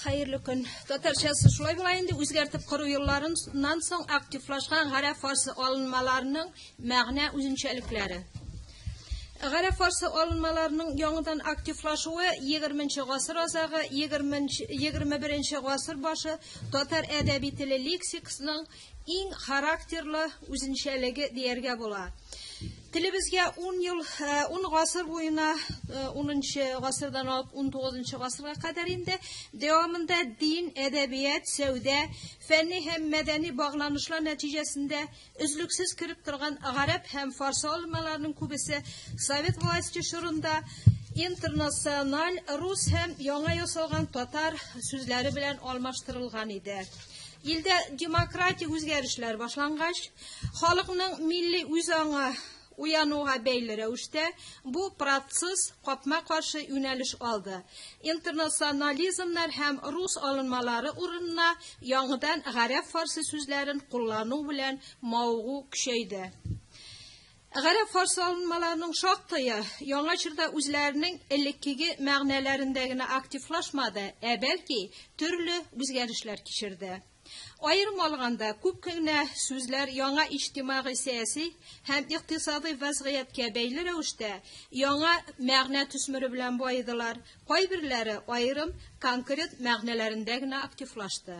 Хәерле көн. Татарчасы шулай була инде, үзгәртеп кору елларыннан соң активлашкан гарәп-фарсы алынмаларының мәгънә үзенчәлекләре. Гарәп-фарсы алынмаларының яңадан активлашуы 20 гасыр азагы, 21 гасыр башы татар әдәби теле лексикасының иң характерлы үзенчәлеге дияргә була. Телебезгә 10 ел, 10 гасыр буена, 10 гасырдан алып 19 гасырга кадәр инде, дәвамында дин, әдәбият, сәүдә, фәнни һәм мәдәни багланышлар нәтиҗәсендә өзлексез кереп торган гарәп һәм фарсы алынмаларының күбесе совет власте чорында интернациональ рус һәм яңа ясалган татар сүзләре белән алмаштырылган иде. Илдә демократик үзгәрешләр башлангач, халыкның милли үзаңы уянуга бәйле рәвештә, бу процесс капма-каршы юнәлеш алды. Интернационализмнар һәм рус алынмалары урынына яңадан гарәп-фарсы сүзләрен куллану белән мавыгу көчәйде. Гарәп-фарсы алынмаларының шактые яңа чорда үзләренең элеккеге мәгънәләрендә генә активлашмады, ә бәлки төрле үзгәрешләр кичерде. Аерым алганда, күп кенә сүзләр яңа иҗтимагый-сәяси һәм икътисадый вәзгыятькә бәйле рәвештә яңа мәгънә төсмере белән баедылар, кайберләре аерым конкрет мәгънәләрендә генә активлашты.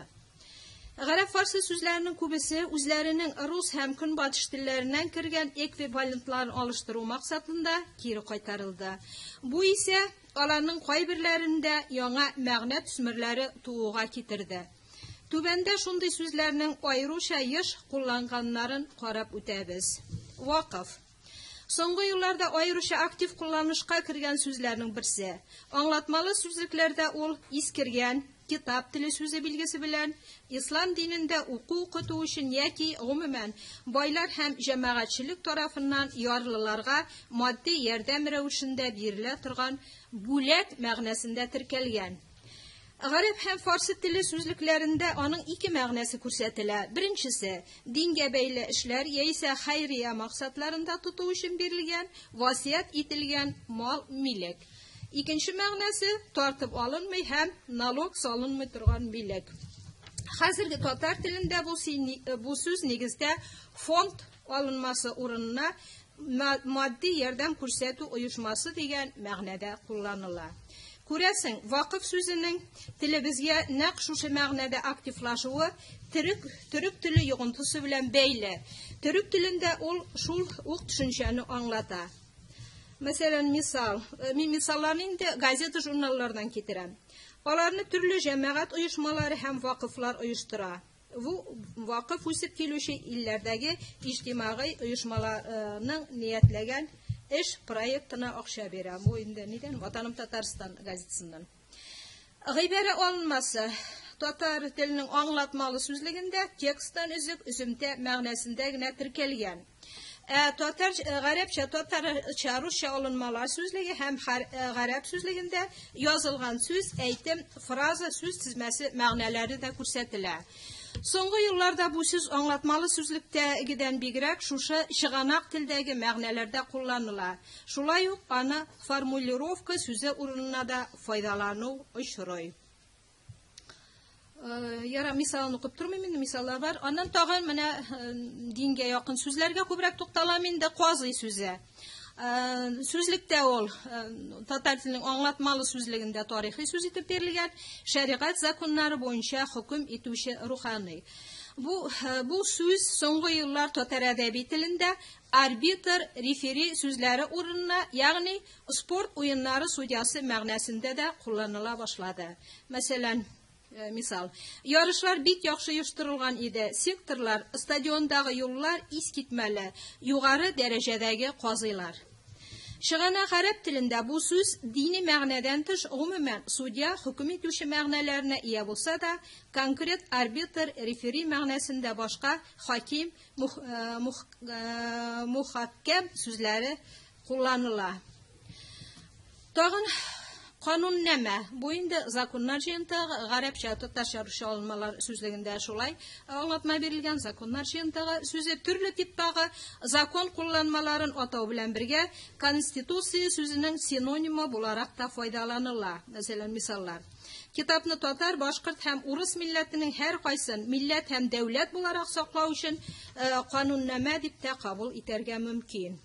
Гарәп-фарсы сүзләренең күбесе үзләренең рус һәм көнбатыш телләреннән кергән эквивалентларын алыштыру максатында кире кайтарылды. Бу исә аларның кайберләрендә яңа мәгънә төсмерләре тууга китерде. Түбәндә шундый сүзләрнең аеруча еш кулланганнарын карап үтәбез. Вакыф. Соңгы елларда аеруча актив кулланышка кергән сүзләрнең берсе. Аңлатмалы сүзлекләрдә ул искергән, китап теле сүзе билгесе белән, ислам динендә уку-укыту өчен яки, гомумән, байлар һәм җәмәгатьчелек тарафыннан ярлыларга матди ярдәм рәвешендә бирелә торган бүләк мәгънәсендә теркәлгән. Гарәп һәм фарсы теле сүзлекләрендә аның ике мәгънәсе күрсәтелә. Беренчесе, дингә бәйле эшләр яисә хәйрия максатларында тоту өчен бирелгән, васыять ителгән мал-милек. Икенче мәгънәсе, тартып алынмый һәм налог салынмый торган милек. Хәзерге татар телендә бу, бу сүз нигездә фонд алынмасы урынына матди ярдәм күрсәтү оешмасы дигән мәгънәдә кулланыла. Күрәсең, вакыф сүзенең телебезгә нәкъ шушы мәгънәдә активлашуы төрек, төрек теле йогынтысы белән бәйле. Төрек телендә ул шул ук төшенчәне аңлата. Мәсәлән, мисал. Э, мин мисалларны инде газета-журналлардан китерәм. Аларны төрле җәмәгать оешмалары һәм вакыфлар оештыра. Бу вакыф үсеп килүче илләрдәге иҗтимагый оешмаларның ниятләгән эш проектына акча бирә. Бу инде нидән? Ватаным Татарстан газетасыннан. Гыйбарә алынмасы татар теленең аңлатмалы сүзлегендә тексттан өзек, өземтә мәгънәсендә генә теркәлгән. Ә татар, гарәпчә, татарча, русча алынмалар сүзлеге һәм гарәп сүзлегендә язылган сүз, әйтем, фраза, сүз тезмәсе мәгънәләре дә күрсәтелә. Соңгы елларда бу сүз аңлатмалы сүзлектәгедән бигрәк шушы чыганак телдәге мәгънәләрдә кулланыла. Шулай ук аны формулировка сүзе урынына да файдалану очрый. Э, яра мисалын укып тормыйм инде, мисаллар бар. Аннан тагын менә э, дингә якын сүзләргә күбрәк тукталам инде. Казый сүзе. Э, сүзлектә ул татар теленең аңлатмалы сүзлегендә тарихи сүз итеп бирелгән, шәригать законнары буенча хөкем итүче рухани. Бу бу сүз соңгы еллар татар әдәби телендә арбитр, рефери сүзләре урынына, ягъни спорт уеннары судьясы мәгънәсендә дә кулланыла башлады. Мәсәлән, э, мисал. Ярышлар бик яхшы оештырылган иде. Секторлар, стадиондагы юллар искитмәле, югары дәрәҗәдәге казыйлар. Чыганак гарәп телендә бу сүз дини мәгънәдән тыш, гомумән, судья, хөкем итүче мәгънәләренә ия булса да, конкрет арбитр, рефери мәгънәсендә башка хаким, мух, э, мух, э, мухаккәм сүзләре кулланыла. Тагын кануннамә. Бу инде законнар җыентыгы, гарәпчә, татарча, русча алынмалар сүзлегендә шулай аңлатма бирелгән законнар җыентыгы сүзе төрле типтагы закон кулланмаларын атау белән бергә конституция сүзенең синонимы буларак та файдаланыла. Мәсәлән, мисаллар. Китапны татар, башкорт һәм урыс милләтенең һәркайсын милләт һәм дәүләт буларак саклау өчен кануннамә дип тә кабул итәргә мөмкин.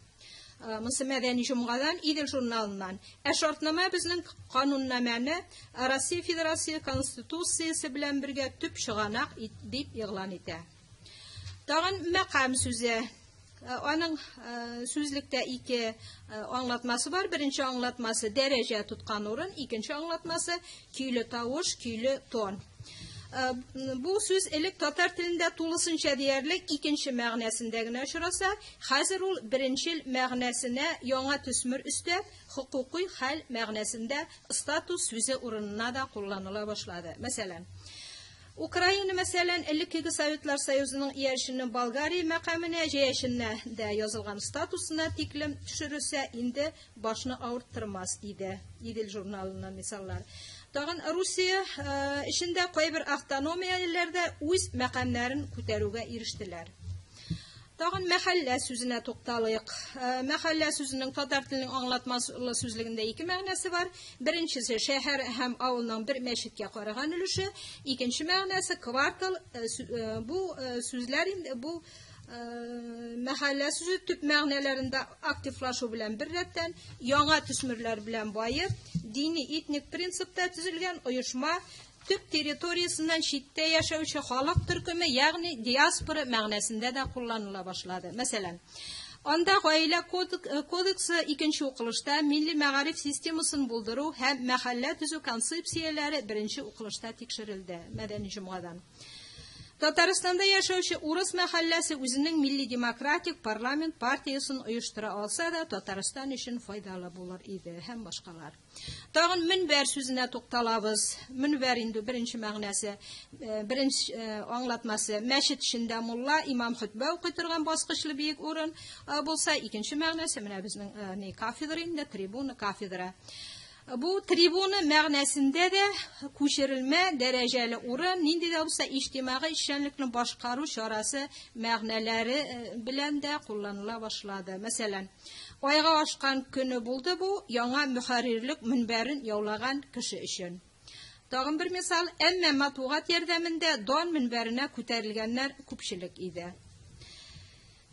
Монысы Мәдәни җомгадан, Идел журналыннан. Ә шартнамә безнең кануннамәне Россия Федерация Конституциясе белән бергә төп чыганак дип игълан итә. Тагын мәкам сүзе. Аның сүзлектә ике аңлатмасы бар. Беренче аңлатмасы дәрәҗә тоткан урын, икенче аңлатмасы көйле тавыш, көйле тон. Бу сүз элек татар телендә тулысынча диярлек икенче мәгънәсендә генә очраса, хәзер ул беренчел мәгънәсенә яңа төсмер өстәп, хокукый хәл мәгънәсендә статус сүзе урынына да кулланыла башлады. Мәсәлән, Украина, мәсәлән, элеккеге Советлар Союзының иярчене Болгария мәкаменә, җәяшенә дә язылган статусына тиклем төшерелсә, инде башны авырттырмас иде. Идел журналыннан мисаллар. Тагын Русия эчендә кайбер автономияләрдә үз мәкамнәрен күтәрүгә ирештеләр. Тагын мәхәллә сүзенә тукталыйк. Мәхәллә сүзенең татар теленең аңлатмалы сүзлегендә ике мәгънәсе бар. Беренчесе шәһәр һәм авылның бер мәчеткә караган өлеше, икенче мәгънәсе квартал. Бу сүзләр инде бу мәхәллә сүзе төп мәгънәләрендә активлашу белән бер рәттән яңа төсмерләр белән баеп, дини этник принципта төзелгән оешма төп территориясеннән читтә яшәүче халык төркеме, ягъни диаспора мәгънәсендә дә кулланыла башлады. Мәсәлән, анда гаилә кодексы икенче укылышта милли мәгариф системасын булдыру һәм мәхәллә төзү концепцияләре беренче укылышта тикшерелде. Мәдәни җомгадан. Татарстанда яшәүче урыс мәхәлләсе үзенең милли демократик парламент партиясен оештыра алса да, Татарстан өчен файдалы булыр иде һәм башкалар. Тагын мөнбәр сүзенә тукталабыз. Мөнбәр инде беренче мәгънәсе, беренче аңлатмасы мәчет эчендә мулла, имам хөтбә укый торган баскычлы биек урын булса, икенче мәгънәсе менә безнең ни кафедра инде, трибуна, кафедра. Бу трибуна мәгънәсендә дә күчерелмә дәрәҗәле урын, нинди дә булса иҗтимагый эшчәнлекне башкару чарасы мәгънәләре белән дә кулланыла башлады. Мәсәлән, айга ашкан көне булды бу яңа мөхәррирлек мөнбәрен яулаган кеше өчен. Тагын бер мисал, әмма матбугат ярдәмендә дан мөнбәренә күтәрелгәннәр күпчелек иде.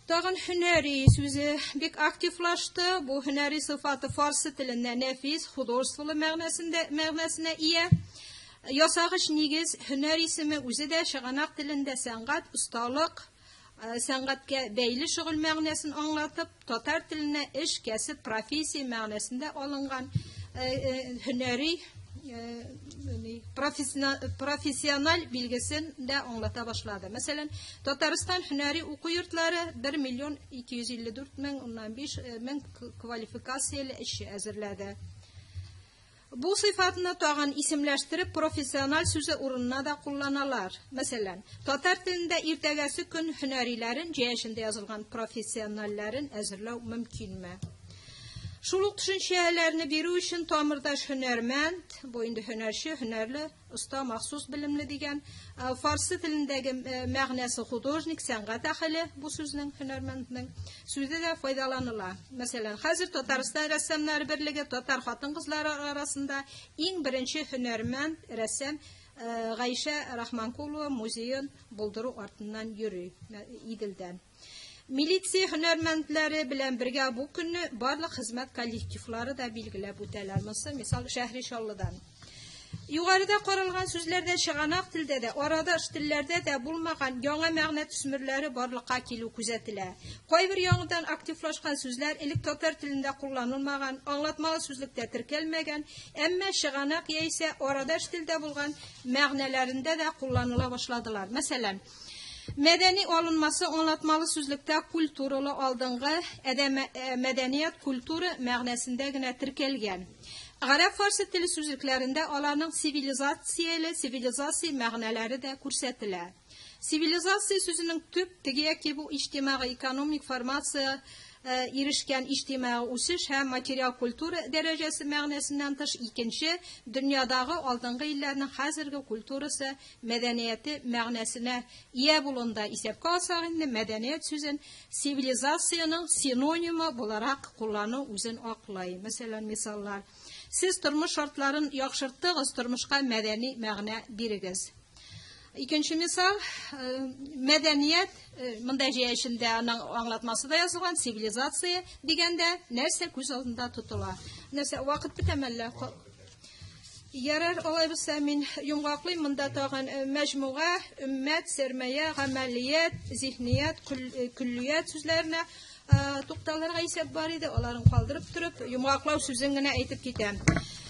Тагын һөнәри сүзе бик активлашты. Бу һөнәри сыйфаты фарсы телендә нәфис, художестволы мәгънәсендә мәгънәсенә ия. Ясагыч нигез һөнәр исеме үзе дә чыганак телендә сәнгать, осталык, сәнгатькә бәйле шөгыль мәгънәсен аңлатып, татар теленә эш, кәсеп, профессия мәгънәсендә алынган һөнәри профессиональ билгесен дә аңлата башлады. Мәсәлән, Татарстан һөнәри уку йортлары 1 миллион 254 мең 5 мең квалификацияле эшче әзерләде. Бу сыйфатны тагын исемләштереп профессиональ сүзе урынына да кулланалар. Мәсәлән, татар телендә иртәгәсе көн һөнәриләрен җәяшендә язылган профессиональләрен әзерләү мөмкинме? Шул ук төшенчәләрне бирү өчен тамырдаш һөнәрмәнд, бу инде һөнәрче, һөнәрле, оста, махсус белемле дигән, фарсы телендәге мәгънәсе художник, сәнгать әһеле бу сүзнең һөнәрмәнднең сүзе дә файдаланыла. Мәсәлән, хәзер Татарстан рәссамнары берлеге татар хатын-кызлары арасында иң беренче һөнәрмәнд рәссам Гайшә Рахманкулова музеен булдыру артыннан йөри Иделдән. Милиция һөнәрмәндләре белән бергә бу көнне барлык хезмәт коллективлары да билгеләп үтәләр. Монысы мисал Шәһри Чаллыдан. Югарыда каралган сүзләрдә чыганак телдә дә, арадаш телләрдә дә булмаган яңа мәгънә төсмерләре барлыкка килү күзәтелә. Кайбер яңадан активлашкан сүзләр элек татар телендә кулланылмаган, аңлатмалы сүзлектә теркәлмәгән, әмма чыганак яисә арадаш телдә булган мәгънәләрендә дә кулланыла башладылар. Мәсәлән, мәдәни алынмасы аңлатмалы сүзлектә культуралы алдынгы әдәм мәдәният культура мәгънәсендә генә теркәлгән. Гарәп фарсы теле сүзлекләрендә аларның цивилизацияле цивилизация мәгънәләре дә күрсәтелә. Цивилизация сүзенең төп теге яки бу иҗтимагый экономик формация ирешкән иҗтимагый үсеш һәм материал культура дәрәҗәсе мәгънәсеннән тыш икенче дөньядагы алдынгы илләрнең хәзерге культурасы мәдәнияте мәгънәсенә ия булуында исәпкә алсак инде мәдәният сүзен цивилизациянең синонимы буларак куллану үзен аклый. Мәсәлән, мисаллар. Сез тормыш шартларын яхшырттыгыз, тормышка мәдәни мәгънә бирегез. Икенче мисал, мәдәният, монда җәя эчендә аның аңлатмасы да язылган, цивилизация дигәндә нәрсә күз алдында тотыла? Нәрсә, вакыт бетәме әллә? Ярар, алай булса мин йомгаклыйм. Монда тагын мәҗмуга, өммәт, сәрмәя, гамәлият, зиһният, көллият сүзләренә тукталырга исәп бар иде, аларын калдырып торып, йомгаклау сүзен генә әйтеп китәм.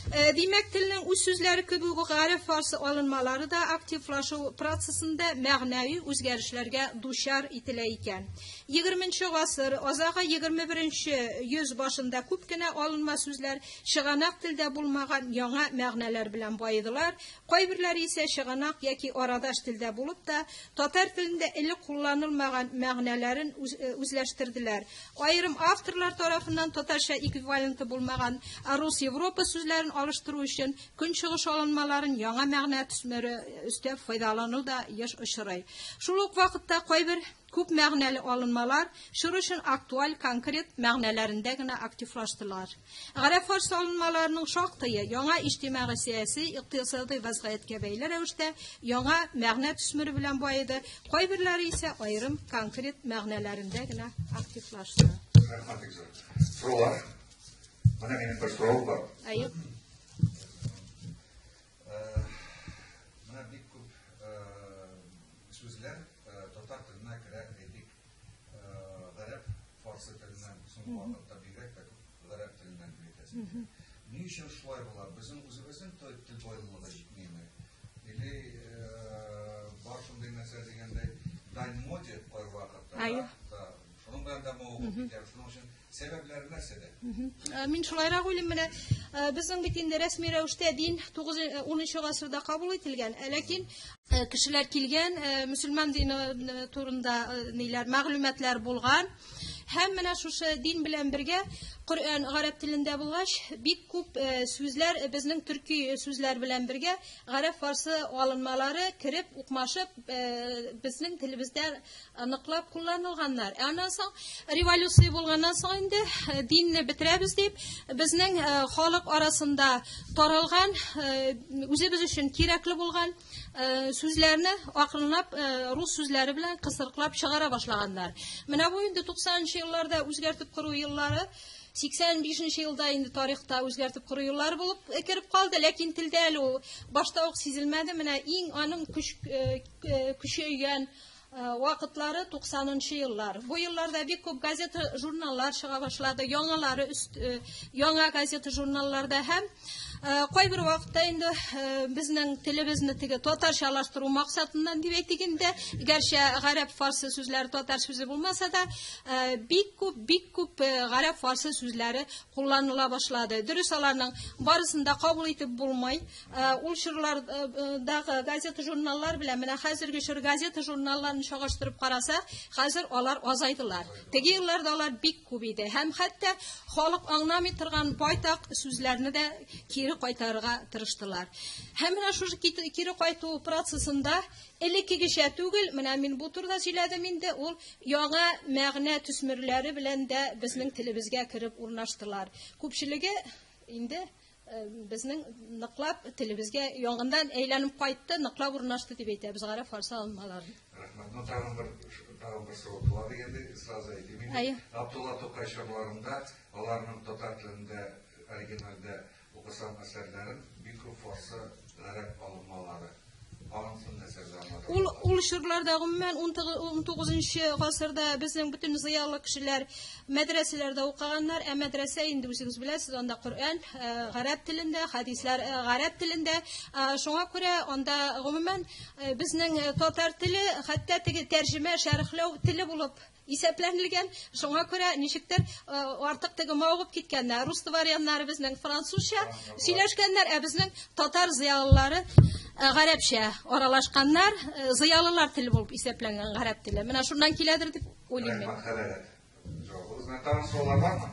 Димәк, телнең үз сүзләре кебек үк гарәп-фарсы алынмалары да активлашу процессында мәгънәви үзгәрешләргә дучар ителә икән. 20 гасыр азагы 21 йөз башында күп кенә алынма сүзләр чыганак телдә булмаган яңа мәгънәләр белән баедылар, кайберләре исә чыганак яки арадаш телдә булып та, татар телендә элек кулланылмаган мәгънәләрен үзләштерделәр. Аерым авторлар тарафыннан татарча эквиваленты булмаган рус-европа сүзләрен алыштыру өчен көнчыгыш алынмаларын яңа мәгънә төсмере өстәп файдалану да еш очрый. Шул ук вакытта кайбер күп мәгънәле алынмалар чор өчен актуаль конкрет мәгънәләрендә генә активлаштылар. Гарәп-фарсы алынмаларының шактые яңа иҗтимагый-сәяси, икътисадый вазгыятькә бәйле рәвештә яңа мәгънә төсмере белән баеды, кайберләре исә аерым конкрет мәгънәләрендә генә активлашты. Рәхмәт бик зур. Сораулар? Менә минем бер соравым бар. Әйе. Менә бик күп сүзләр татар теленә керә, әйтик, гарәп, фарсы теленнән, соңгы вакытта бигрәк тә күп гарәп теленнән дип әйтәсең. Ни өчен шулай була? Безнең үзебезнең тел байлыгы җитмиме? Или бар шундый нәрсә дигәндәй, дань моде кайвакытта, шуның белән дә мавыгып китә. Шуның өчен сәбәпләре нәрсәдә? Мин шулайрак уйлыйм, менә безнең бит инде рәсми рәвештә дин 10 гасырда кабул ителгән, ләкин кешеләр килгән, мөселман дине турында ниләр, мәгълүматлар булган. Һәм менә шушы дин белән бергә Коръән гарәп телендә булгач, бик күп сүзләр безнең төрки сүзләр белән бергә гарәп-фарсы алынмалары кереп, укмашып, безнең телебездә ныклап кулланылганнар. Ә аннан соң революция булганнан соң инде динне бетерәбез дип, безнең халык арасында таралган, үзебез өчен кирәкле булган сүзләрне акрынлап рус сүзләре белән кысрыклап чыгара башлаганнар. Менә бу инде 90 елларда үзгәртеп кору еллары, 85 елда инде тарихта үзгәртеп кору еллары булып кереп калды, ләкин телдә әле ул башта ук сизелмәде. Менә иң аның көчәйгән вакытлары 90 еллар. Бу елларда бик күп газета, журналлар чыга башлады, яңалары яңа газета, журналларда һәм кайбер вакытта инде безнең телебезне теге татарчалаштыру максатыннан дип әйтик инде, гәрчә гарәп фарсы сүзләре татар сүзе булмаса да, бик күп, бик күп гарәп фарсы сүзләре кулланыла башлады. Дөрес, аларның барысын да кабул итеп булмый. Ул чорлардагы газета, журналлар белән менә хәзерге чор газета, журналларын чагыштырып карасак, хәзер алар азайдылар. Теге елларда алар бик күп иде. Һәм хәтта халык аңламый торган байтак сүзләрне дә кире кайтарырга тырыштылар. Һәм менә шушы кире кайту процессында элеккегечә түгел, менә мин бу турыда сөйләдем инде, ул яңа мәгънә төсмерләре белән дә безнең телебезгә кереп урнаштылар. Күпчелеге инде безнең ныклап телебезгә яңадан әйләнеп кайтты, ныклап урнашты дип әйтәбез гарәп фарсы алынмаларын. Рәхмәт. Ну, тагын бер сорау туа дигәндә, сразу әйтим инде. Әйе. Абдулла Тукай чорларында аларның татар телендә оригинальдә укысаң әсәрләрен бик күп фарсы гарәп алынмалары. Анысын нәрсәдә аңлата? Ул чорларда гомумән 19 гасырда безнең бөтен зыялы кешеләр мәдрәсәләрдә укыганнар. Ә мәдрәсә инде үзегез беләсез, анда Коръән гарәп телендә, хәдисләр гарәп телендә. Шуңа күрә анда гомумән безнең татар теле хәтта теге тәрҗемә, шәрехләү теле булып исәпләнелгән. Шуңа күрә ничектер артык теге мавыгып киткәннәр. Рус дворяннары безнең французча сөйләшкәннәр, ә безнең татар зыялылары гарәпчә аралашканнар. Зыялылар теле булып исәпләнгән гарәп теле. Менә шуннан киләдер дип уйлыйм мин. Рәхмәт, хәләләт. Җавабыгыз. Тагын сораулар бармы?